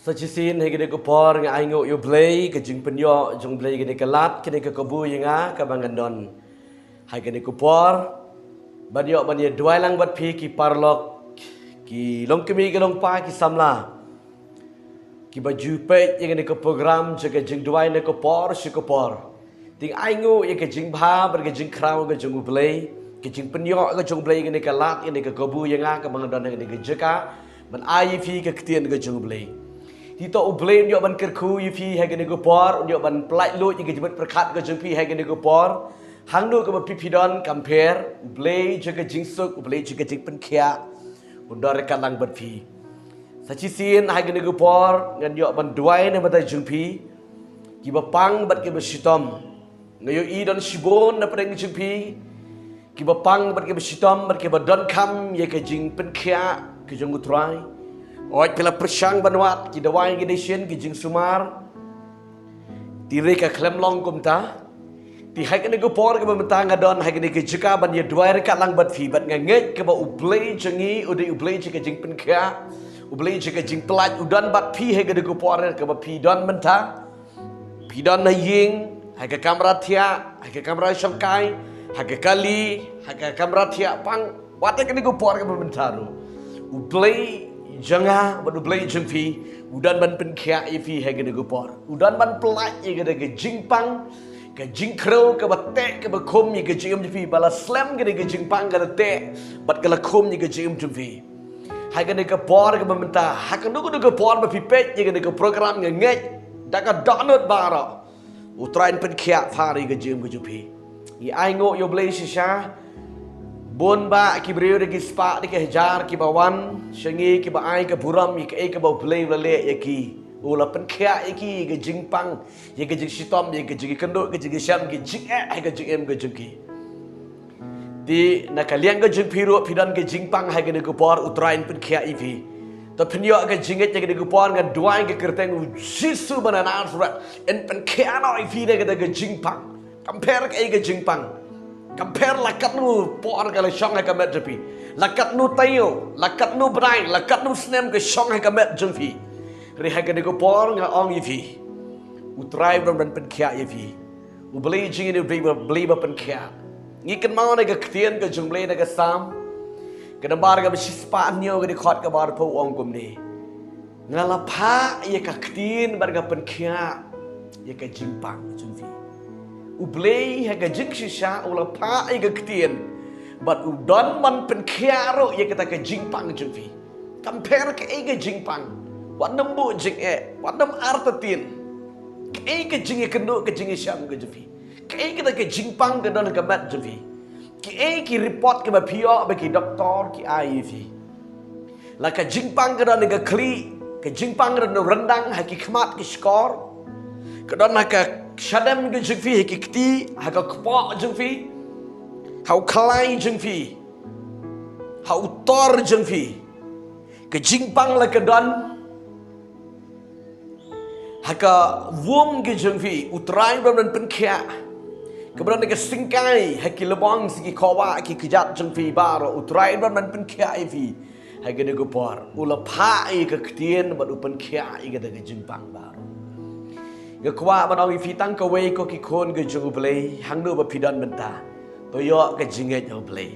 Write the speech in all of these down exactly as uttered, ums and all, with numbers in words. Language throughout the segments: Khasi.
Sa shisien ha kane ka por nga ainguh ïa U Blei ka jingpynïoh jong U Blei kane ka lad kane ka kabu ïa nga kaba ngan don ha kane ka por ban ïoh ban ïa duwai lang bad phi ki paralok, ki longkmie ki longpa, ki samla kiba ju peit ïa kane ka program jong ka jingduwai na ka por sha ka por. Te nga ainguh ïa ka jingbha bad ka jingkhraw ka jong U Blei, ka jingpynïoh ka jong U Blei kane ka lad kane ka kabu ïa nga kaba nga don ha kane ka jaka ban ai ïa phi ka ktien ka jong U Blei. Te to U Blei un ïoh ban kyrkhu ïa phi ha kane ka por, un ïoh ban pyllait luid ïa ka jingmut pyrkhat ka jong phi ha kane ka por. Hangno kaba phi phi don, kam pher, U Blei jong ka jingsuk, U Blei jong ka jingpynkhiah un don ryngkat lang bad phi. Sa shisien ha kane ka por ngan ïoh ban duwai na ka bynta jong phi kiba pang bad kiba shitom. Nga ïohi don shibun na pdeng jong phi kiba pang bad kiba shitom bad kiba donkam ïa ka jingpynkhiah ka jong U Trai. Hooid, phi la pyrshang ban wad ki dawai, ki dashin, ki jingsumar, te hynrei ka khlem long kumta. Te ha kane ka por kaba mynta nga don ha kane ka jaka ban ïa duwai ryngkat lang bad phi, bad nga ngeit kaba U Blei jong ngi u dei U Blei jong ka jingpynkhiah, U Blei jong ka jingpyllait, u don bad phi ha kane ka por kaba phi don mynta. Phi don ha ïing, ha ka kamra thiah, ha ka kamra shongkai, ha ka kali, ha ka kamra thiah pang, wat ha kane ka por kaba mynta ruh, U Blei jong nga bad U Blei jong phi u don ban pynkhiah ïa phi ha kane ka por. U don ban pyllait ïa kane ka jingpang, ka jingkhrew kaba teh kaba khum ïa ka jingim jong phi, ba la slem kane ka jingpang ka la teh bad ka la khum ïa ka jingim jong phi. Ha kane ka por kaba mynta, ha kano kano ka por ba phi peit ïa kane ka program, nga ngeit da ka dohnud baroh U Trai un pynkhiah pha ïa ka jingim ka jong phi. Ngi ainguh ïa U Blei shisha. Bun bah ki briew da ki spah da ki hajar kiba wan sha ngi, kiba ai ka burom ïa kaei kaba U Blei u la leh ïa ki. U la pynkhiah ïa ki ïa ka jingpang, ïa ka jingshitom, ïa ka jingïakynduh, ka jingïashem, ka jingeh ha ka jingim ka jong ki. Te na ka liang ka jong phi ruh phi don ka jingpang ha kane ka por, U Trai un pynkhiah ïa phi. To phin ïoh ka jingngeit ha kane ka por, nga duwai ha ka kyrteng U Jisu ba na Nasareth, un pynkhiah noh ïa phi na kata ka jingpang. Kam pher kaei ka jingpang, kam pher la katno por ka la shong ha ka met jong phi, la katno taïew, la katno bnai, la katno snem ka shong ha ka met jong phi. Hynrei ha kane ka por nga ong ïa phi, U Trai u don ban pynkhiah ïa phi. U Blei jong ngi u dei U Blei ba pynkhiah. Ngi kynmaw na ka ktien ka jong U Blei na ka Salm ka nambar kaba shispah hynñiew, ka dkhot kaba arphew, u ong kumne: Nga la phah ïa ka ktien bad nga pynkhiah ïa ka jingpang jong phi. U Blei ha ka jingshisha u la phah ïa ka ktien bad u don ban pynkhiah ruh ïa kata ka jingpang jong phi. Kam pher kaei ka jingpang, wat nym buh jingeh, wat nym artatien. Kaei ka jingïakynduh, ka jingïashem ka jong phi, kaei kata ka jingpang ka don ha ka met jong phi, kaei ki report kiba phi ïoh ba ki doktor ki ai ïa phi. La ka jingpang ka don ha ka khlieh, ka jingpang ka don ryndang ha ki khmat ki shkor, ka don ha ka shadem ka jong phi, ha ki kti, ha ka kpoh jong phi, ha u khlai jong phi, ha u tor jong phi. Ka jingpang la ka don ha ka womb ka jong phi, U Trai u don ban pynkhiah. Kaba don ha ka syngkai, ha ki lbong, ha ki khawa, ha ki kjat jong phi baroh, U Trai u don ban pynkhiah ïa phi. Ha kane ka por u la phah ïa ka ktien bad u pynkhiah ïa kata ka jingpang baroh. Nga kwah ban ong ïa phi tang kawei ko ki khun ka jong U Blei, hangno ba phi don mynta, to ïoh ka jingngeit ha U Blei.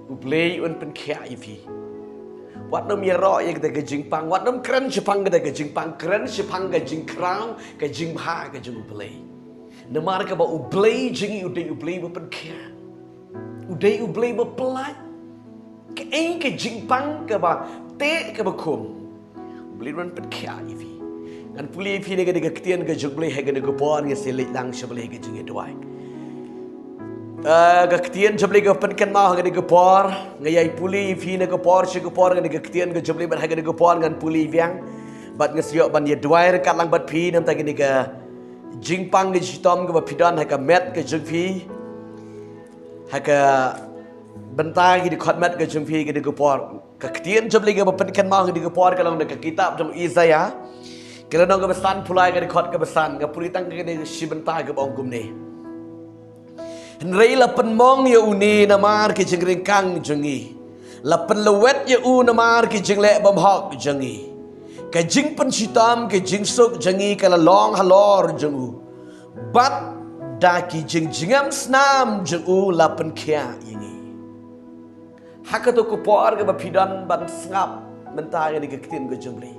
U Blei un pynkhiah ïa phi. Wat nym ïaroh ïa kata ka jingpang, wat nym kren shaphang kata ka jingpang, kren shaphang ka jingkhraw, ka jingbha ka jong U Blei. Namar kaba U Blei jong ngi u dei U Blei ba pynkhiah, u dei U Blei ba pyllait. Kaei ka jingpang kaba teh kaba khum, U Blei u don ban pynkhiah ïa phi. Ngan pule ïa phi na kane ka ktien ka jong U Blei ha kane ka por, ngin sa leit lang sha U Blei ha ka jingïaduwai. Ah, ka ktien jong U Blei kaba pynkynmaw ha kane ka por, nga ïai pule ïa phi na ka por sha ka por, kane ka ktien ka jong U Blei, bad ha kane ka por ngan pule biang bad nga sa ïoh ban ïaduwai ryngkat lang bad phi na ka bynta kane ka jingpang ka jingshitom kaba phi don ha ka met ka jong phi, ha ka bynta ki dkhot met ka jong phi ha kane ka por. Ka ktien jong U Blei kaba pynkynmaw ha kane ka por ka long na ka kitab jong u Isaïah, ka lynnong kaba sanphew lai, ka dkhot kaba san. Nga pule tang kane shi bynta kaba ong kumne: Hynrei la pynmong ïa une namar ki jingryngkang jong ngi, la pynlwet ïa u namar ki jingleh bymhok jong ngi. Ka jingpynshitom, ka jingsuk jong ngi ka la long halor jong u. Bad da ki jingjngem snam jong u la pynkhiah ïa ngi. Ha kato ka por kaba phi don ban sngap mynta ïa kane ka ktien ka jong U Blei,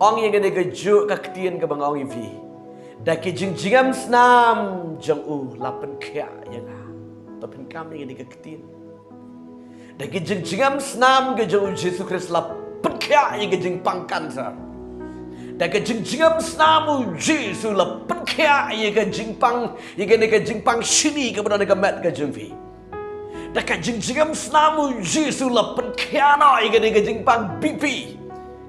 ong ïa kane ka juh ka ktien kaba nga ong ïa phi. Da ki jingjngem snam jong u la pynkhiah ïa nga. To phin kam ïa kane ka ktien. Da ki jingjngem snam ka jong u Jisu Khrist la pynkhiah ïa ka jingpang cancer. Da ka jingjngem snam u Jisu la pynkhiah ïa ka jingpang, ïa kane ka jingpang shini kaba don ha ka met ka jong phi. Da ka jingjngem snam u Jisu la pynkhiah noh ïa kane ka jingpang B P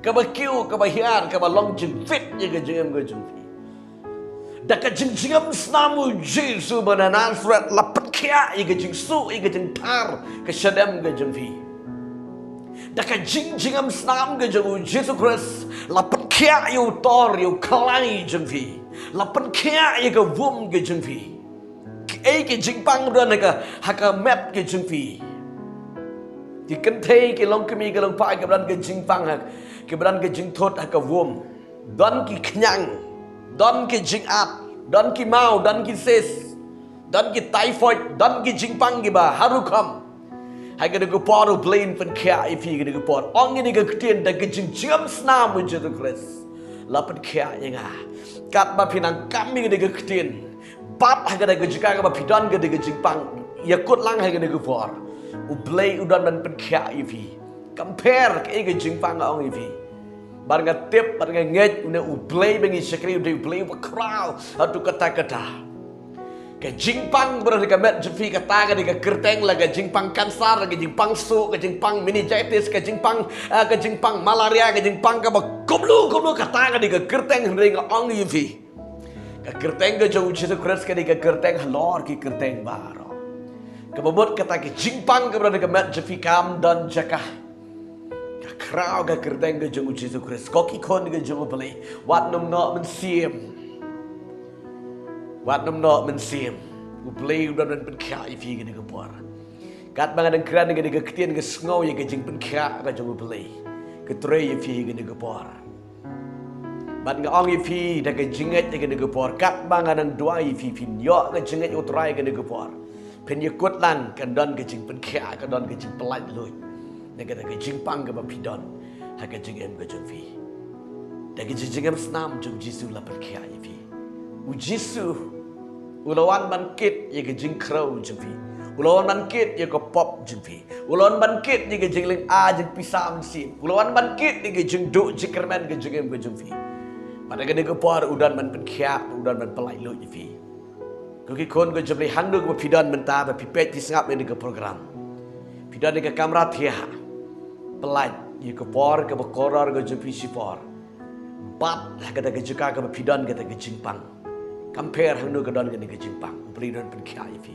kaba kiew, kaba hiar, kaba long jingwit ïa ka jingim ka jong phi. Da ka jingjngem snam u Jisu ba na Nazareth la pynkhiah ïa ka jingsuh, ïa ka jingthar, ka shadem ka jong phi. Da ka jingjngem snam ka jong u Jisu Khrist la pynkhiah ïa u tor, ïa u khlai jong phi. La pynkhiah ïa ka wumb ka jong phi. Kaei ka jingpang ba don ha ka, ha ka met ka jong phi? Ki kynthei, ki longkmie, ki longpah, kiba don ka jingpang ha, kiba don ka jingthut ha ka wumb. Don ki khñiang, don ki jingat, don ki maw, don ki cyst, don ki typhoid, don ki jingpang kiba har rukom. Ha kane ka por U Blei un pynkhiah ïa phi ha kane ka por. Ong ïa kane ka ktien, da ka jingjngem snam u Jisu Khrist la pynkhiah ïa nga. Katba phi nang kam ïa kane ka ktien, bad ha kane ka jaka kaba phi don kane ka jingpang, ïakut lang ha kane ka por. U Blei u don ban pynkhiah ïa phi. Kam pher kaei ka jingpang nga ong ïa phi. Bad nga tip, bad nga ngeit, une U Blei ba ngi shakri u dei U Blei uba khraw haduh katta katta. Ka jingpang ba don ha ka met jong phi, kata ka dei ka kyrteng, la ka jingpang cancer, la ka jingpang suh, ka jingpang meningitis, ka jingpang, ah, ka jingpang malaria, ka jingpang kaba kumno kumno, kata ka dei ka kyrteng, hynrei nga ong ïa phi, ka kyrteng ka jong u Jisu Khrist ka dei ka kyrteng halor ki kyrteng baroh. Kaba mut kata ka jingpang kaba don ha ka met jong phi kam don jaka. Ka khraw ka kyrteng ka jong u Jisu Khrist. Ko ki khun ka jong U Blei, wat nym noh mynsiem. Wat nym noh mynsiem. U Blei u don ban pynkhiah ïa phi ha kane ka por. Katba nga dang kren ïa kane ka ktien, nga sngew ïa ka jingpynkhiah ka jong U Blei ka trei ïa phi ha kane ka por. Bad nga ong ïa phi, da ka jingngeit ha kane ka por, katba nga dang duwai ïa phi, phin ïoh ka jingngeit U Trai ha kane ka por. Phin ïakut lang, kan don ka jingpynkhiah, kan don ka jingpyllait luid na kata ka jingpang kaba phi don ha ka jingim ka jong phi. Da ka jingjngem snam jong u Jisu la pynkhiah ïa phi. U Jisu u la wan ban kit ïa ka jingkhrew jong phi. U la wan ban kit ïa ka pop jong phi. U la wan ban kit ïa ka jinglynga jingpisa mynsiem. U la wan ban kit ïa ka jingduh jingkyrmen ka jingim ka jong phi. Bad ha kane ka por u don ban pynkhiah, u don ban pyllait luid ïa phi. Ko ki khun ka jong U Blei, hangno kaba phi don mynta ba phi peit phi sngap ïa kane ka program, phi don ha ka kamra thiah, pyllait ïa ka por kaba koror ka jong phi shipor. Bad ha kata ka jaka kaba phi don kata ka jingpang, kam pher hangno ka don kane ka jingpang, U Blei u don pynkhiah ïa phi.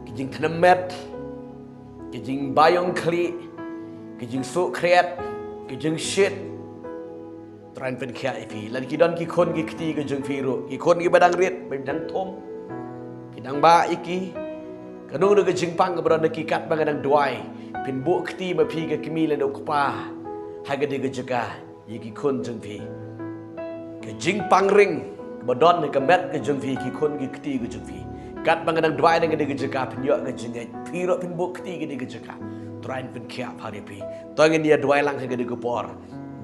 Ka jingthnam met, ka jingbaïong khlieh, ka jingsuh khriat, ka jingshit, U Trai un pynkhiah ïa phi. Lane ki don ki khun ki kti ka jong phi ruh, ki khun kiba dang rit, ba dang thum, ki dang bah ïa ki. Kano kano ka jingpang kaba don ha ki, katba nga dang duwai, phin buh kti ma phi ka kmie lane u kpa ha kane ka jaka ïa ki khun jong phi. Ka jingpang ring kaba don ha ka met ka jong phi, ki khun ki kti ka jong phi, katba nga dang duwai na kane ka jaka, phin ïoh ka jingngeit. Phi ruh phin buh kti ha kane ka jaka, U Trai un pynkhiah bha ïa phi. To ngin ïa duwai lang ha kane ka por.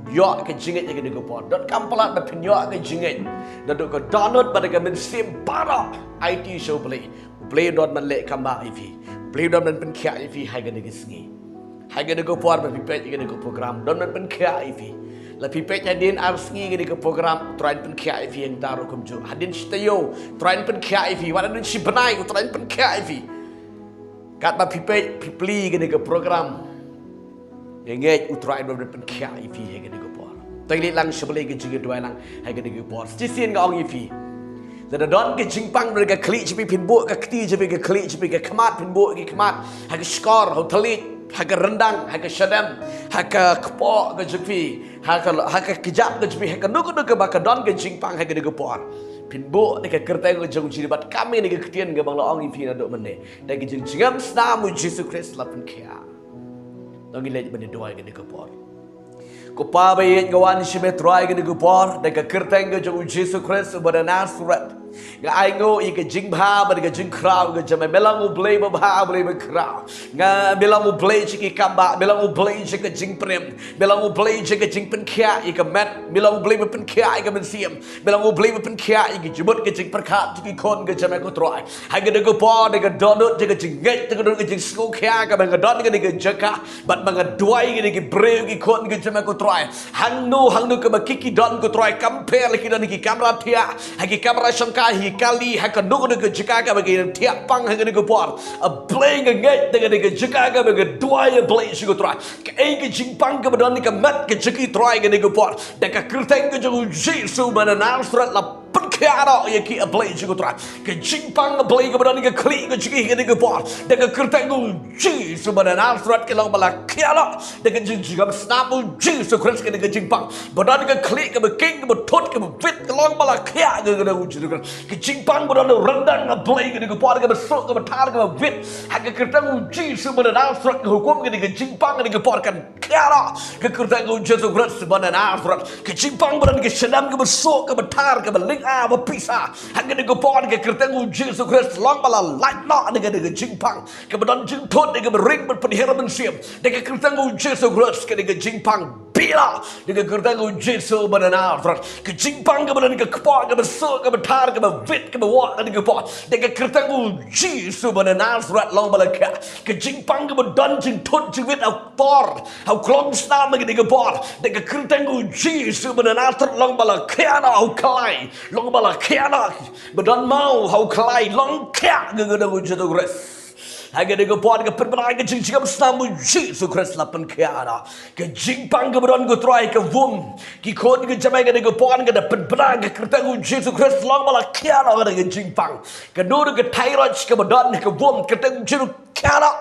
Ïoh ka jingngeit ha kane ka por. Donkam palat ba phin ïoh ka jingngeit. Naduh ka dohnud bad ka mynsiem baroh, aiti sha U Blei. U Blei u don ban leh kambah ïa phi. U Blei u don ban pynkhiah ïa phi ha kane ka sngi. Ha kane ka por ba phi peit ïa kane ka program, u don ban pynkhiah ïa phi. La phi peit hadien ar sngi ïa kane ka program, U Trai un pynkhiah ïa phi hangta ruh kumjuh. Hadien shi taïew, U Trai un pynkhiah ïa phi. Wat hadien shi bnai, U Trai un pynkhiah ïa phi. Katba phi peit, phi plie ïa kane ka program, nga ngeit U Trai u don ban pynkhiah ïa phi ha kane ka por. To ngin leit lang sha U Blei ka jingïaduwai lang ha kane ka por. Shisien nga ong ïa phi, lada don ka jingpang ha ka khlieh jong phi, phin buh ka kti jong phi, ka khlieh jong phi, ka khmat, phin buh ka khmat, ha ka shkor, ha u thylliej, ha ka ryndang, ha ka shadem, ha ka kpoh ka jong phi, ha ka, ha ka kjat ka jong phi, ha kano kano kaba ka don ka jingpang ha kane ka por. Phin buh da ka kyrteng ka jong U Jisu bad kam ïa kane ka ktien kaba nga la ong ïa phi naduh mynne. Da ka jingjngem snam u Jisu Khrist la pynkhiah. To ngin leit ban ïaduwai ha kane ka por. Ko Pa ba ïeit, nga wan sha me Trai ha kane ka por, da ka kyrteng ka jong u Jisu Khrist uba na Nasareth. Nga ainguh ïa ka jingbha bad ka jingkhraw ka jong me. Me long U Blei ba bha, U Blei ba khraw. Nga, me long U Blei jong ki kambah, me long U Blei jong ka jingpyrem, me long U Blei jong ka jingpynkhiah ïa ka met, me long U Blei ba pynkhiah ïa ka mynsiem, me long U Blei ba pynkhiah ïa ki jingmut ki jingpyrkhat jong ki khun ka jong me ko Trai. Ha kane ka por, da ka dohnud jong ka jingngeit, da ka dohnud ka jingsngewkhia kaba nga don ha kane ka jaka, bad ba nga duwai ïa kine ki briew ki khun ka jong me ko Trai. Hangno hangno kaba ki ki don ko Trai, kam pher la ki don ha ki kamra thiah, ha ki kamra shongkai, ha ki kali, ha kano kano ka jaka kaba ki thiah pang ha kane ka por. A Blei, nga ngeit da kane ka jaka kaba nga duwai, A Blei jong nga ko Trai, kaei ka jingpang kaba don ha ka met ka jong ki Trai ha kane ka por, da ka kyrteng ka jong u Jisu uba na Nasareth, la pynkhiah noh ïa ki, A Blei jong nga ko Trai. Ka jingpang, A Blei, kaba don ha ka khlieh ka jong ki ha kane ka por, da ka kyrteng u Jisu uba na Nasareth, ka long ba la khiah noh. Da ka jing, jingkham snam u Jisu Khrist, kane ka jingpang ba don ha ka khlieh kaba king, kaba thut, kaba wit, ka long ba la khiah ha ka kyrteng u Jisu Khrist. Ka jingpang ba don ryndang, A Blei, kane ka por, kaba suk, kaba thar, kaba wit, ha ka kyrteng u Jisu uba na Nasareth, ka hukum kane ka jingpang kane ka por kan khiah noh ha ka kyrteng u Jisu Khrist uba na Nasareth. Ka jingpang ba don ka shandam kaba suk, kaba thar, kaba lynga, ba pisa, ha kane ka por, ha ka kyrteng u Jisu Khrist, long ba la lait noh na kane ka jingpang kaba don jingthut, kaba ring bad pynhiar mynsiem. Da ka kyrteng u Jisu Khrist, kane ka jingpang biang noh da ka kyrteng u Jisu uba na Nasareth. Ka jingpang kaba don ka kpoh, kaba suk, kaba thar, kaba wit, kaba wah ha kane ka por, da ka kyrteng u Jisu uba na Nasareth, long ba la khiah. Ka jingpang kaba don jingthut jingwit ha u por, ha u klong snam ha kane ka por, da ka kyrteng u Jisu uba na Nasareth, long ba la khiah noh ha u khlai, long ba la khiah noh ba don maw ha u khlai, long khiah ha ka kyrteng u Jisu Khrist. Ha kane ka por, ka pynbna ka jing, jingkham snam u Jisu Khrist, la pynkhiah noh. Ka jingpang kaba don ko Trai ha ka womb ki khun ka jong me ha kane ka por, ka da pynbna ha ka kyrteng u Jisu Khrist, long ba la khiah noh kane ka jingpang. Kano kano ka thyroid kaba don ha ka womb, ka kyrteng u Jisu, khiah noh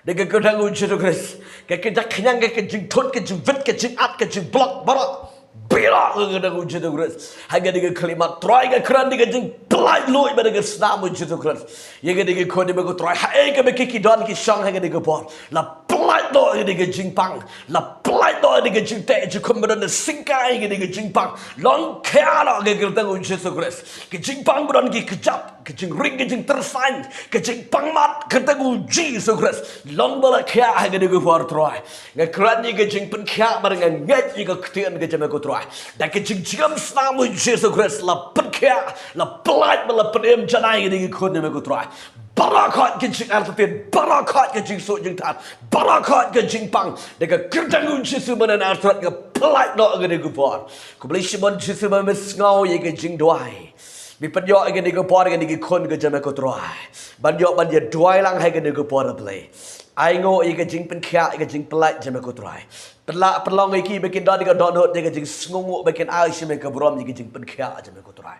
da ka kyrteng u Jisu Khrist. Ka, ka jingkhñiang, ka, ka jingthut, ka jingwit, ka jingat, ka jingblok, baroh biang noh ha ka kyrteng u Jisu Khrist. Ha kane ka khyllipmat Trai, nga kren da ka jingpynlait luid bad da ka snam u Jisu Khrist ïa kane ka khun jong me ko Trai. Haei kaba ki ki don ki shong ha kane ka por, la pynlait noh ïa kane ka jingpang, la pynlait noh ïa kane ka jingteh jingkhum ba don ha syngkai ïa kane ka jingpang, long khiah noh ha ka kyrteng u Jisu Khrist. Ka jingpang ba don ki kjat, ka jingring, ka jingtyrsain, ka jingpang mat, ha ka kyrteng u Jisu Khrist, long ba la khiah ha kane ka por Trai. Nga kren ïa ka jingpynkhiah bad nga ngeit ïa ka ktien ka jong me ko Trai. Da ka jing, jingkham snam u Jisu Khrist, la pynkhiah, la pynlait bad la pynim janai ïa kane ka khun jong me ko Trai. Baroh khoit ka jingartatien, baroh khoit ka jingsuh jingthait, baroh khoit ka jingpang, da ka kyrteng u Jisu uba na Nasareth, nga pynlait noh ha kane ka por. Khublei shibun Jisu ba me sngew ïa ka jingduwai. Me pynïoh ha kane ka por ïa kine ki khun ka jong me ko Trai, ban ïoh ban ïa duwai lang ha kane ka por, A Blei. Ainguh ïa ka jingpynkhiah, ïa ka jingpynlait jong me ko Trai. Pynlah pynlong ïa ki ba kin don ïa ka dohnud, ïa ka jingsngewnguh, ba kin ai sha me ka burom ïa ka jingpynkhiah jong me ko Trai.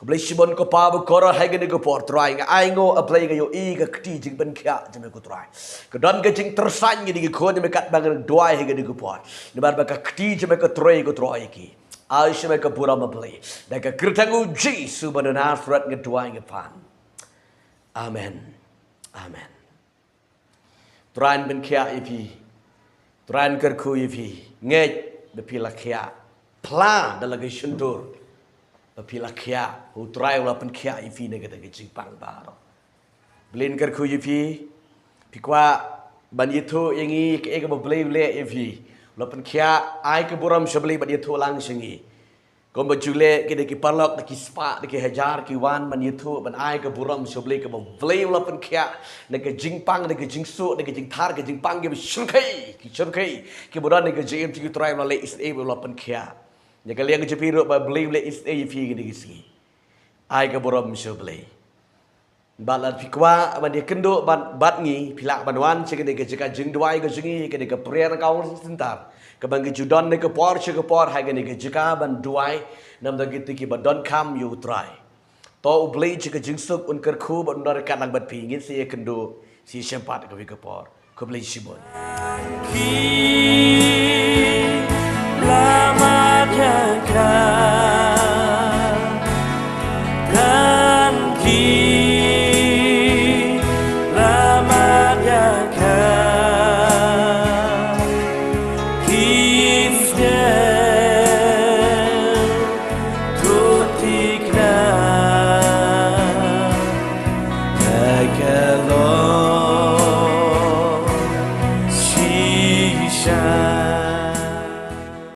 Khublei shibun ko Pa bakordor ha kane ka por Trai. Nga ainguh, A Blei, nga ïohi ïa ka kti jingpynkhiah jong me ko Trai. Ka don ka jingtyrsain ïa kine ki khun jong me katba ngan duwai ha kane ka por, namar ba ka kti jong me ka trei ko Trai ïa ki. Ai sha me ka burom, A Blei. Da ka kyrteng u Jisu uba na Nasareth nga duwai, nga pan. Amen. Amen. Trai un pynkhiah ïa phi. Trai un kyrkhu ïa phi. Ngeit ba phi la khiah. Phla da la ka shyntur ba phi la khiah. U Trai u la pynkhiah ïa phi na kata ka jingpang baroh. Blei un kyrkhu ïa phi. Phi kwah ban ïathuh ïa ngi kaei kaba Blei u leh ïa phi, u la pynkhiah, ai ka burom sha Blei bad ïathuh lang sha ngi. Kumba ju leh kine ki paralok da ki spah, da ki hajar ki wan ban ïathuh, ban ai ka burom sha Blei kaba Blei u la pynkhiah na ka jingpang, na ka jingsuh, na ka jingthar, ka jingpang kiba shyrkhei, ki shyrkhei kiba don na ka jingim jong ki, Trai u la leh isynei, u la pynkhiah. Na ka liang jong phi ruh ba Blei u leh isynei ïa phi kine ki sngi. Ai ka burom sha Blei. Bad lada phi kwah ban ïakynduh bad, bad ngi, phi lah ban wan sha kane ka jaka jingduwai ka jong ngi, kane ka Prayer Council Center, kaba ngi ju don na ka por sha ka por ha kane ka jaka ban duwai namar kita kiba donkam ïa U Trai. To U Blei jong ka jingsuk un kyrkhu bad un don ryngkat lang bad phi. Ngin sa ïakynduh, sa ïashemphang ha kawei ka por. Khublei shibun. Thank you, Lord.